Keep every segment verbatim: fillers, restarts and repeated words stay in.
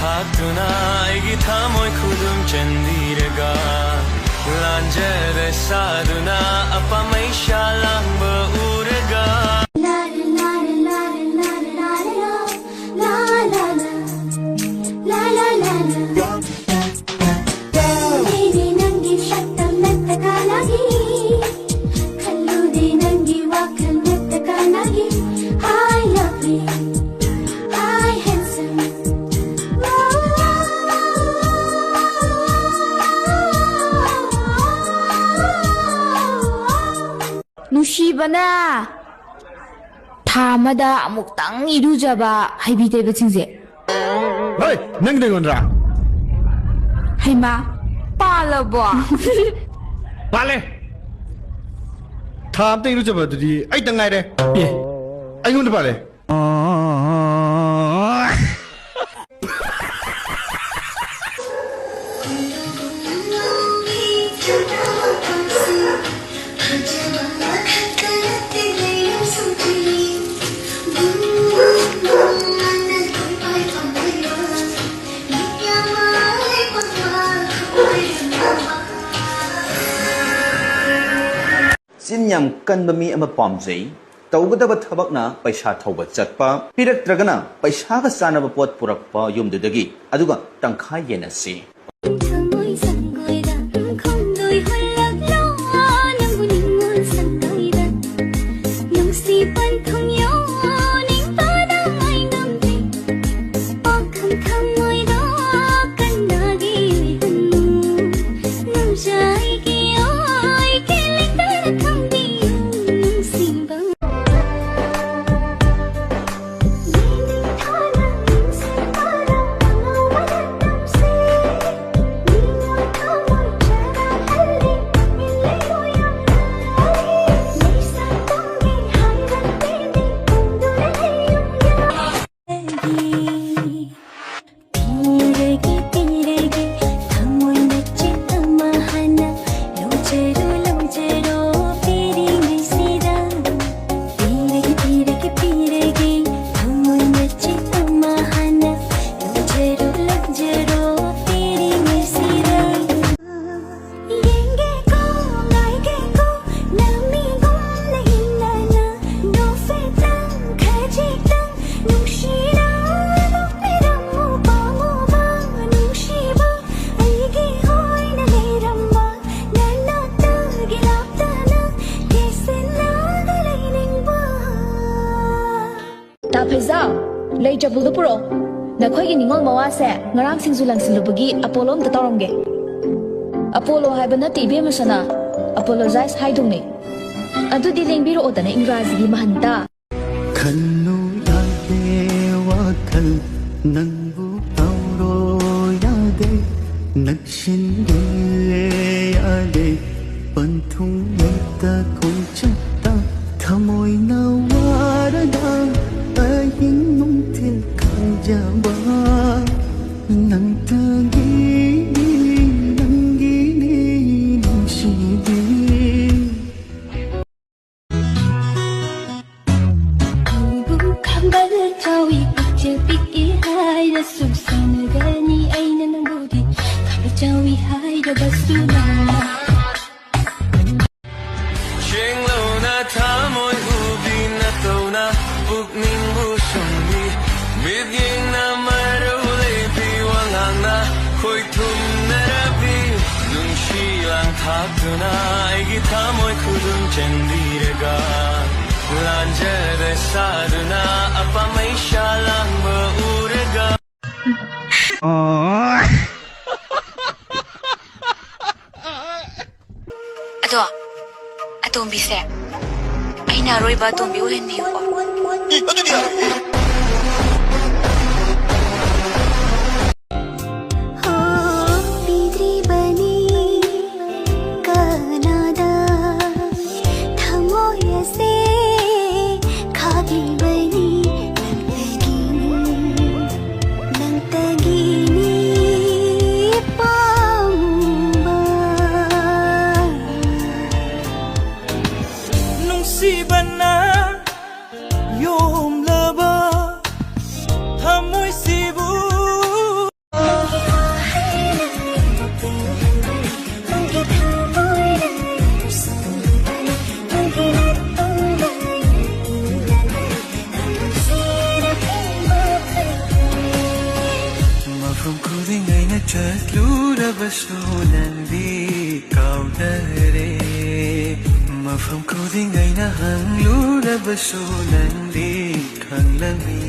ꯍꯥꯛꯇꯨꯅ ꯑꯩꯒꯤ ꯊꯃꯣꯏ ꯈꯨꯗꯨꯝ ꯆꯟꯕꯤꯔꯒ, ꯂꯥꯟꯖꯗ ꯁꯥꯗꯨꯅ ꯑꯄꯥꯝꯕ ꯏꯁꯥ ꯂꯥꯡꯕ ꯎꯔꯒ꯫ ꯂꯩꯔꯦ ꯅꯪꯒꯤ ꯁꯛꯇꯝ ꯅꯠꯇ ꯀꯥꯟꯅꯒꯤ, ꯈꯜꯂꯨꯗꯦ ꯅꯪꯒꯤ ꯋꯥꯈꯜ ꯅꯠꯇ ꯀꯥꯟꯅꯒꯤ꯫ I love you, I handsome. ꯅꯨꯡꯁꯤꯕꯅ ꯊꯥ ꯑꯃꯗ ꯑꯃꯨꯛꯇꯪ ꯏꯔꯨꯖꯕ ꯍꯩꯕꯤ ꯇꯩꯕꯁꯤꯡꯁꯦ꯫ ꯍꯣꯏ, ꯅꯪ ꯅꯩꯉꯣꯟꯗ꯭ꯔꯥ? ꯍꯩꯃꯥ, ꯄꯥꯜꯂꯕꯣ? ꯄꯥꯜꯂꯦ꯫ ꯊꯥ ꯑꯝꯇ ꯏꯔꯨꯖꯕ ꯑꯗꯨꯗꯤ ꯑꯩꯇꯪ ꯉꯥꯏꯔꯦ꯫ ꯑꯦ꯫ ꯑꯩꯉꯣꯟꯗ ꯄꯥꯜꯂꯦ꯫ ꯆꯤꯟ ꯌꯥꯝ ꯀꯟꯕ ꯃꯤ ꯑꯃ ꯄꯥꯝꯖꯩ꯫ ꯇꯧꯒꯗꯕ ꯊꯕꯛꯅ ꯄꯩꯁꯥ ꯊꯧꯕ ꯆꯠꯄ, ꯄꯤꯔꯛꯇ꯭ꯔꯒꯅ ꯄꯩꯁꯥꯒ ꯆꯥꯅꯕ ꯄꯣꯠ ꯄꯨꯔꯛꯄ ꯌꯨꯝꯗꯨꯗꯒꯤ, ꯑꯗꯨꯒ ꯇꯪꯈꯥꯏ ꯌꯦꯟꯅꯁꯤ꯫ ꯊꯃꯣꯏ ꯁꯪꯒꯣꯏꯗ ꯈꯣꯡꯗꯣꯏ ꯍꯨꯜꯂꯛꯂꯣ, ꯅꯪꯕꯨ ꯅꯤꯡꯉꯣꯜ ꯁꯪꯒꯣꯏꯗ ꯅꯨꯡꯁꯤ ꯄꯟꯊꯨꯡ ꯌꯧꯅꯤꯡꯕꯅ ꯉꯥꯏ ꯉꯝꯗꯦ꯫ ꯄꯥꯈꯪ ꯊꯃꯣꯏꯗꯣ ꯀꯟꯅꯒꯤ ꯑꯣꯏꯍꯟꯂꯨ, ꯅꯨꯡꯖꯥ ꯑꯩꯒꯤ ꯑꯣꯏꯒꯦ ꯂꯦꯡꯗꯅ ꯊꯝꯕꯤꯌꯨ, ꯅꯨꯡꯁꯤꯕ꯫ ꯌꯦꯡꯅꯤꯡꯊꯥꯅ ꯌꯦꯡꯁꯤꯟꯕꯗ ꯑꯉꯧꯕ ꯂꯩꯇꯝꯁꯦ꯫ ꯑꯩꯈꯣꯏꯒꯤ ꯅꯤꯉꯣꯜ ꯃꯋꯥꯁꯦ ꯉꯔꯥꯡ ꯁꯤꯡꯖꯨ ꯂꯪꯁꯤꯜꯂꯨꯕꯒꯤ ꯑꯄꯣꯂꯣ ꯑꯝꯇ ꯇꯧꯔꯝꯒꯦ꯫ ꯑꯄꯣꯂꯣ ꯍꯥꯏꯕ ꯅꯠꯇꯦ ꯏꯕꯦꯝꯃ ꯁꯅꯥ, ꯑꯄꯣꯂꯣꯖꯥꯏꯁ ꯍꯥꯏꯗꯧꯅꯦ꯫ ꯑꯗꯨꯗꯤ ꯂꯦꯡꯕꯤꯔꯛꯑꯣꯗꯅ ꯏꯪꯒ꯭ꯔꯥꯖꯤꯒꯤ ꯃꯍꯟꯇ꯫ ꯈꯜꯂꯨ ꯌꯥꯗꯦ ꯋꯥꯈꯜ ꯅꯪꯕꯨ ꯇꯧꯔꯣ ꯌꯥꯗꯦ ꯅꯛꯁꯤꯟꯒꯦ ꯌꯥꯗꯦ ꯄꯟꯊꯨꯡ ꯂꯩꯇ ꯈꯣꯡꯆꯠꯇ ꯊꯃꯣꯏꯅ ꯋꯥꯔꯗ ꯑꯍꯤꯡ ꯅꯨꯡꯊꯤꯜ ꯈꯟꯖꯕ ꯅꯪꯇꯒꯤꯅꯤ ꯅꯪꯒꯤꯅꯤ ꯅꯨꯡꯁꯤꯕꯤ꯫ ꯅꯪꯕꯨ ꯈꯝꯕꯜ ꯆꯥꯎꯏ ꯄꯤꯛꯆꯦꯜ ꯄꯤꯛꯏ ꯍꯥꯏꯔꯁꯨ ꯁꯥꯟꯅꯒꯅꯤ ꯑꯩꯅ ꯅꯪꯕꯨꯗꯤ ꯈꯝꯕꯜ ꯆꯥꯎꯏ ꯍꯥꯏꯔꯕꯁꯨ ꯅꯪꯅ ꯆꯦꯡꯂꯧꯅ ꯊꯃꯣꯏ ꯍꯨꯕꯤ ꯅꯇꯧꯅ ꯄꯨꯛꯅꯤꯡꯕꯨ ꯁꯨꯝꯕꯤ ꯃꯤꯠꯌꯦꯡꯅ ꯃꯔꯧ ꯂꯩꯕꯤ ꯋꯥꯉꯥꯡꯅ ꯈꯣꯏ ꯊꯨꯝꯅꯔꯕꯤ ꯅꯨꯡꯁꯤ ꯂꯥꯡꯊꯥꯛꯇꯨꯅ ꯑꯩꯒꯤ ꯊꯃꯣꯏ ꯈꯨꯗꯨꯝ ꯆꯦꯟꯕꯤꯔꯒ ꯂꯥꯟꯖꯗ ꯁꯥꯗꯨꯅ ꯑꯄꯥꯝꯕꯩ ꯁꯥ ꯂꯥꯡꯕ ꯎꯔꯒ ꯑꯗꯣ ꯑꯇꯣꯝꯕꯤꯁꯦ ꯑꯩꯅ ꯑꯔꯣꯏꯕ ꯑꯇꯣꯝꯕꯤ ꯑꯣꯏꯍꯟꯕꯤꯌꯨꯀꯣ꯫ ꯍꯣ, ꯄꯤꯗ꯭ꯔꯤꯕꯅꯤ ꯀꯅꯥꯗ ꯊꯃꯣꯏ ꯑꯁꯦ ꯈꯥꯛꯂꯤꯕꯅꯤ ꯅꯪꯇꯒꯤꯅꯤ, ꯅꯪꯇꯒꯤꯅꯤ ꯄꯥꯝꯕ꯫ ꯅꯨꯡꯁꯤꯕꯅ ꯌꯣꯝꯂꯕ ꯊꯃꯣꯏꯁꯤꯕꯨ ꯃꯐꯝ ꯈꯨꯗꯤꯡ ꯑꯩꯅ ꯆꯠꯂꯨꯔꯕꯁꯨ ꯅꯪꯗꯤ ꯀꯥꯎꯗꯔꯦ꯫ ꯃꯐꯝ ꯈꯨꯗꯤꯡ ꯑꯩꯅ ꯍꯪꯂꯨꯔꯕꯁꯨ ꯅꯪꯗꯤ ꯈꯪꯂꯝꯃꯤ꯫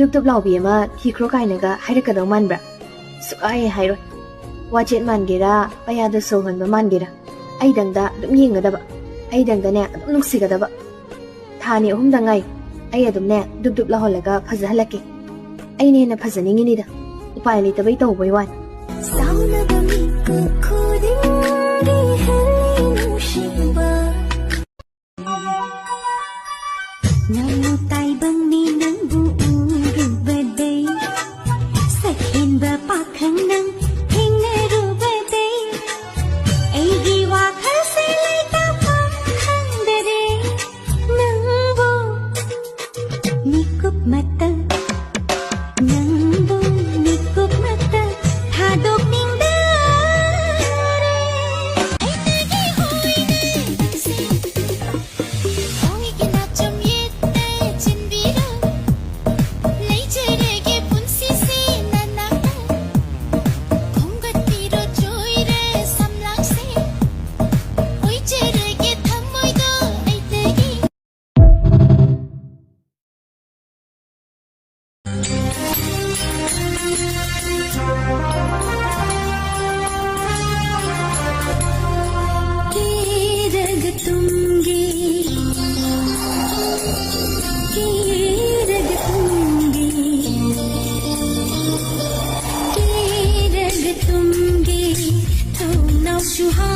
ꯇꯨꯞ ꯇꯨꯞ ꯂꯥꯎꯕꯤ ꯑꯃ ꯊꯤꯈ꯭ꯔꯣ ꯀꯥꯏꯅꯒ ꯍꯥꯏꯔꯛꯀꯗꯧ ꯃꯥꯟꯕ꯭ꯔꯥ? ꯁꯨꯛꯍꯥꯏ ꯍꯥꯏꯔꯣꯏ꯫ ꯋꯥꯆꯦꯠ ꯃꯥꯟꯒꯦꯔꯥ, ꯄꯌꯥꯗ ꯁꯣꯔ ꯍꯣꯟꯕ ꯃꯥꯟꯒꯦꯔꯥ, ꯑꯩꯗꯪꯗ ꯑꯗꯨꯝ ꯌꯦꯡꯒꯗꯕ, ꯑꯩꯗꯪꯗꯅꯦ ꯑꯗꯨꯝ ꯅꯨꯡꯁꯤꯒꯗꯕ꯫ ꯊꯥ ꯑꯅꯤ ꯑꯍꯨꯝꯗ ꯉꯥꯏ, ꯑꯩ ꯑꯗꯨꯝꯅꯦ ꯗꯨꯞ ꯗꯨꯞ ꯂꯥꯎꯍꯜꯂꯒ ꯐꯖꯍꯜꯂꯛꯀꯦ꯫ ꯑꯩꯅ ꯍꯦꯟꯅ ꯐꯖꯅꯤꯡꯉꯤꯅꯤꯗ, ꯎꯄꯥꯏ ꯂꯩꯇꯕꯩ ꯇꯧꯕꯩ ꯋꯥꯅꯤ꯫ ꯁꯥꯎꯅꯕ ꯃꯤꯀꯨꯞ ꯈꯨꯗꯤꯡꯒꯤ ꯍꯦꯜꯂꯤ ꯅꯨꯡꯁꯤꯕ꯫ ꯉꯥꯏꯂꯨ ꯇꯥꯏꯕꯪꯅꯤ ꯅꯪꯕꯨ ꯎꯔꯨꯕꯗꯩ, ꯁꯛꯍꯦꯟꯕ ꯄꯥꯈꯪ ꯅꯪ ꯊꯦꯡꯅꯔꯨꯕꯗꯩ, ꯑꯩꯒꯤ ꯋꯥꯈꯜꯁꯦ ꯂꯩꯇꯥꯐꯝ ꯈꯪꯗꯔꯦ꯫ ꯅꯪꯕꯨ ꯃꯤꯀꯨꯞ ꯃꯇꯪ, ꯅꯪꯕꯨ ꯃꯤꯀꯨꯞ ꯃꯇꯪ ꯊꯥꯗꯣꯛꯅꯤꯡꯗꯔꯦ꯫ ꯑꯩꯒꯤ ꯍꯨꯏꯅꯦ ꯅꯪꯁꯦ꯫ ꯍꯨꯏꯒꯤ ꯅꯥꯆꯣꯝ ꯌꯦꯠꯇ ꯆꯤꯟꯕꯤꯔꯣ꯫ ꯂꯩꯖꯔꯒꯦ ꯄꯨꯟꯁꯤꯁꯦ ꯅꯅꯥꯛꯇ꯫ ꯈꯣꯝꯒꯠꯄꯤꯔꯣ ꯆꯣꯏꯔ ꯁꯝꯂꯥꯡꯁꯦ꯫ ꯑꯣꯏꯖꯔꯒꯦ ꯊꯃꯣꯏꯗꯣ ꯑꯩꯗꯒꯤ꯫ ꯀꯦꯔꯒ ꯇꯨꯝꯒꯦ, ꯀꯦꯔꯒ ꯇꯨꯝꯒꯦ, ꯀꯦꯔꯒ ꯇꯨꯝꯒꯦ, ꯊꯣꯡꯅꯥꯎꯁꯨ ꯍꯥꯡ